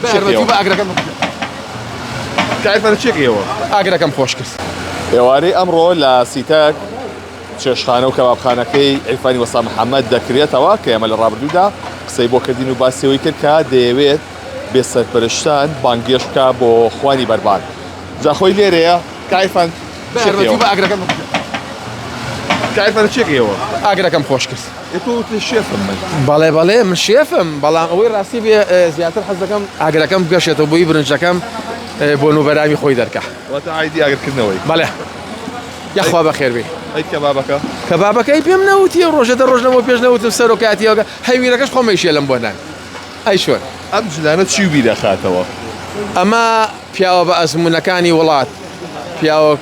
بە یارمەتی و بە ئاگرەکەم کاک فەرە چێکەوە ئاگرەکەم خۆش کرد. ئێوارەی ئەمڕۆ لە سیتەک چێشتخانە و کەبابخانەکەی عیرفانی وەستا محەمەد دەکرێتەوە کە ئێمە لە ڕابردوودا قسەی بۆ کردین و باسی ئەوەی کرد کە دەیەوێت بێ سەرپەرشتان بانگێشت بکا بۆ خوانی بەربانگ جا خۆی لێرەیە کاک عیرفان بە یارمەتی و بە ئاگرەکەم کاک عیرفان چێکەوە ئاگرەکەم خۆش کرد. ئێ تۆ وتت شێفم من. بەڵێ بەڵێ من شێفم بەڵام ئەوەی ڕاستی بێ زیاتر حەز دەکەم ئاگرەکەم بگەشێتەوە بۆی برنجەکەم بۆن و بەرامی خۆی دەرکا. واتە عایدی ئاگرکردنەوەی. بەڵێ یاخوا بەخێر بێی. ئەی کەبابەکە؟ کەبابەکەی پێم نەوتی ئەو ڕۆژە دە ڕۆژ لەمەو پێش نەوتم سەرۆکایەتیەکە هەویرەکەش خۆم ئەیشێلم بۆ نان ئەی چۆن؟ ئەم جلانە چی بیر ئەخاتەوە؟ ئەمە پیاوە بە ئەزموونەکانی وڵات پیاوە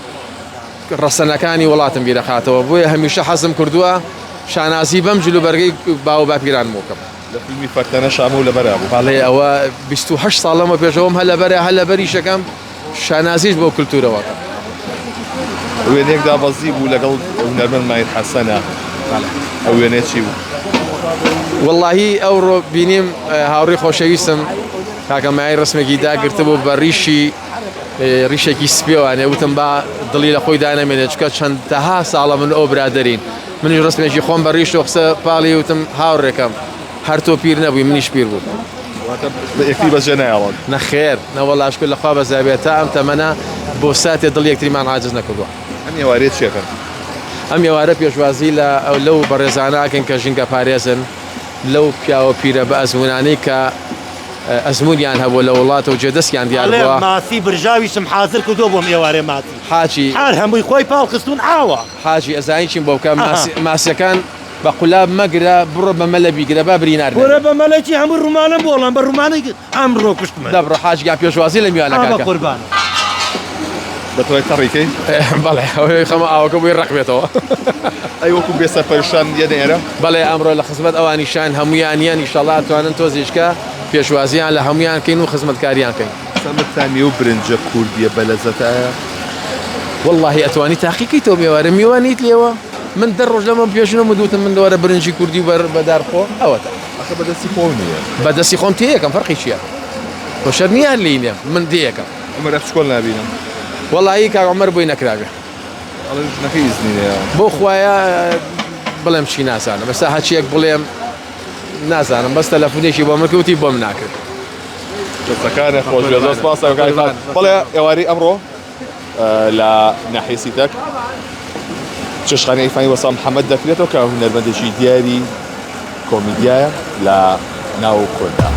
ڕەسەنەکانی وڵاتم بیرەخاتەوە بۆیە هەمیشە حەزم کردووە شانازی بەم جلوبەرگەی باو باپیرانم بکەم. لە فیلمی فەرتەنە شامە و لەبەرا بوو. بەڵێ ئەوە 28 ساڵ لەمە پێشەوەم هەر لەبەرە هەر لەبەریشەکەم شانازیش بەو کلتورەوە ئەکەم. وێنەیەک دابەزی بوو لەگەڵ هونەرمەند ماهیر حەسەنە ئەو وێنەیە چی بوو؟ وەڵاهی ئەوڕۆ بینیم هاوڕێی خۆشەویستم کاکە ماهیر ڕسمێکی داگرتبوو بە ڕیشی ڕیشێکی سپیەوانێ وتم با دڵی لە خۆی دانەمێنێت چکە چەندەها ساڵە من ئەو برادەرین منیش ڕسمێکی خۆم بە ڕیش و قسە پاڵی وتم هاوڕێکەم هەر تۆ پیر نەبووی منیش پیر بووم. واتە یەکتری بەجێ نایەڵن؟ نەخێر نەوەڵا شکر لە خوا بەزیابێت تا ئەم تەمەنە بۆ ساتێ دڵی یەکتریمان عاجز نەکردووە. ئەم ئێوارەیە چی ئەکەن؟ ئەم ئێوارە پێشوازی لە لەو بەڕێزانە ئەکەین کە ژینگە پارێزن، لەو پیاوە پیرە بە ئەزموونانەی کە ئەزموونیان هەبووە لە وڵاتە و جێدەستیان دیار ئەڵێ بووە. ماسی برژاویشم حازر کردووە بۆم ئێوارێ ماسی حاجی. هەر هەمووی خۆی پاڵ خستوون ئاوە. حاجی ئەزانی چیم بۆ بکە ئەها. ماسی ماسیەکان بە قولاب مەگرە بڕۆ بە مەلە بیگرە با برینار کورە نەبی. بە مەلە چی هەموو ڕومانەم بۆڵام بە ڕومانەی ئەمڕۆ کوشتمن. دەبڕۆ حاجی گیان پێشوازی لە ئا میوانەکان بە کە. قوربانت. دەتوانیت تەڕی کەی؟ بەڵێ ئەوەی خەمە ئاوەکە بۆی ڕەق بێتەوە. ئەی وەکو بێ سەرپەرشتان یەنە ئێرە؟ بەڵێ ئەمڕۆ لە خزمەت ئەوانیشان هەموویان یەن ئیشەڵا ئەتوانن تۆزیشکە پێشوازیان لە هەموویان کەین و خزمەتکاریان کەین. سەمر تامی ئەو برنجە کوردیە بەلەزەتە ئایا؟ وەڵاهی ئەتوانی تاقی کەیتەوە مێوارە میوانیت لێوە من دە ڕۆژ لەمە پێشنم و دوتم من وەرە برنجی کوردی و بەر بەدار خۆ ئەوەتە. ئەخە بە دەستی خۆو نییە. بە دەستی خۆم تێیەکەم فەرقی چییە خۆ شەرت نییە هەر لێی نێم من تێیەکەم. عومەر ئەخچکۆل نابینم. وەڵاهی کاک عومەر بۆی نەکرابێ. ئەڵێ ژنەکەی ئیزنی نەیاوە. بۆ خوایە بڵێم چی نازانم ئێستا هەچیەک بڵێم نازانم بەس تەلەفونێکی بۆ من کرد وتی بۆم ناکرد. دەستەکانت خۆش بێت زۆر سپاس کاک خان. بەڵێ ئێوارەی ئەمڕۆ لە ناحیەی سیتەک چێشتخانەی عیرفانی وەستا محەمەد دەکرێتەوە کە هونەرمەندێکی دیاری کۆمیدیایە لە ناو کورددا.